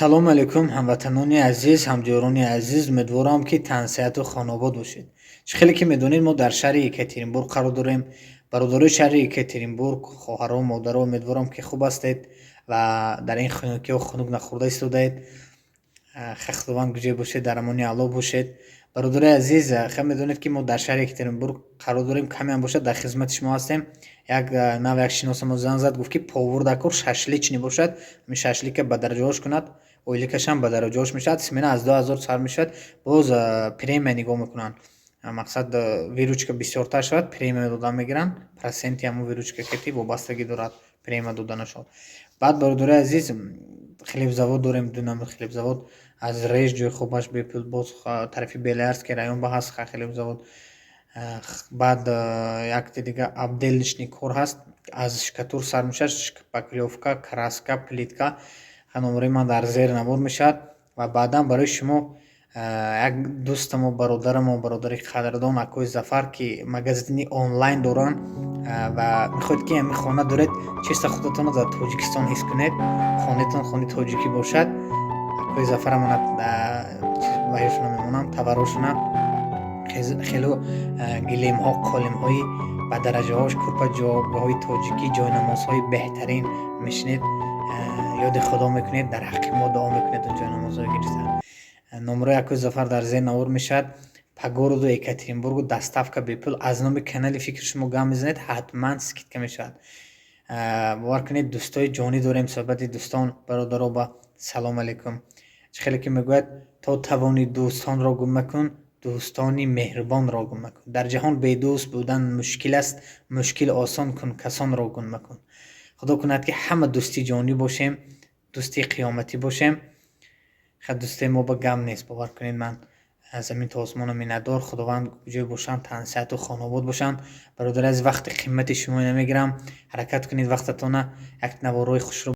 Ассалому алайкум, ҳамватанони азиз, ҳамдиёрони азиз. Умедворам, ки тансиҳату хонаобод бошед. Чӣ хеле ки медонед, мо дар шаҳри Екатеринбург қарор дорем. Бародарои шаҳри Екатеринбург, хоҳаро, модаро, умедворам, ки хуб ҳастед ва дар ин хунукиҳо хунук нахӯрда истодаед. Худованд куҷое бошед, дар амони Аллоҳ бошед. Бародарои азиз, хел медонед, ки мо дар шаҳри Екатеринбург қарор дорем, камеам бошад, дар хизмати шумо ҳастем. Як нав як шиносамо занг зад, гуфт, ки повар дар кор, шашлычный бошад, ҳамин шашлыка ба дараҷаҳош кунад, ойликашам ба дараҷаҳош мешавад, смена аз 2000 сар мешавад, боз премия нигоҳ мекунанд. Мақсад, выручка бисёртар шавад, премия дода мегиранд, проценти ҳамон выручка ки вобастагӣ дорад премия доданашон. Баъд, бародарои азиз, хлебзавод дорем, ду намуд хлебзавод, аз Реж ҷои хубаш бепул, боз тарафи Белоярский район ба ҳаст хлебзавод. Баъд якти дига отделочный кор ҳаст, аз штукатур сар мешавад, шпаклёвка, краска, плитка. Номерои ман дар зери навор мешавад. Ва баъдан барои шумо як дӯстамо, бародарамо, бародари қадрдон, акои Зафар, ки магазини онлайн доранд ва мехоҳед, ки ҳамин хона доред, чиста худатонро дар Тоҷикистон ҳис кунед, хонатон хонаи тоҷикӣ бошад. Акои Зафара мана ваёшона мемонам, товарошона, хело гилемҳо, қолимҳои ба дараҷаҳош, кӯрпа ҷойгоҳҳои тоҷикӣ, ҷойнамозҳои беҳтарин. Мешинед, ёди Худо мекунед, дар ҳаққи мо дуо мекунед он ҷойнамозҳое гирифта. Номерои акои Зафар дар зери навор мешавад. По городу Екатеринбургу доставка бепул. Аз номи канали Фикри шумо гап мезанед, ҳатман скидка мешавад. Бовар кунед, дӯстои ҷонӣ дорем. Суҳбати дӯстон, бародаро, ба салом алайкум. Чӣ хеле ки мегӯяд: то тавонӣ, дӯстонро гум макун, дӯстони меҳрубонро гум макун. Дар ҷаҳон бедӯст будан мушкил аст, мушкил осон кун, касонро гум макун. Худо кунад, ки ҳама дӯсти ҷонӣ бошем, дӯсти қиёматӣ бошем. Ха, дӯстои мо ба гам нест, бовар кунед, ман аз замин то осмона миннатдор. Худованд куҷое бошанд, тансиҳату хонаобод бошанд. Бародари азиз, вақти қимати шумо намегирам. Ҳаракат кунед, вақтатона як наворҳои хушрӯ.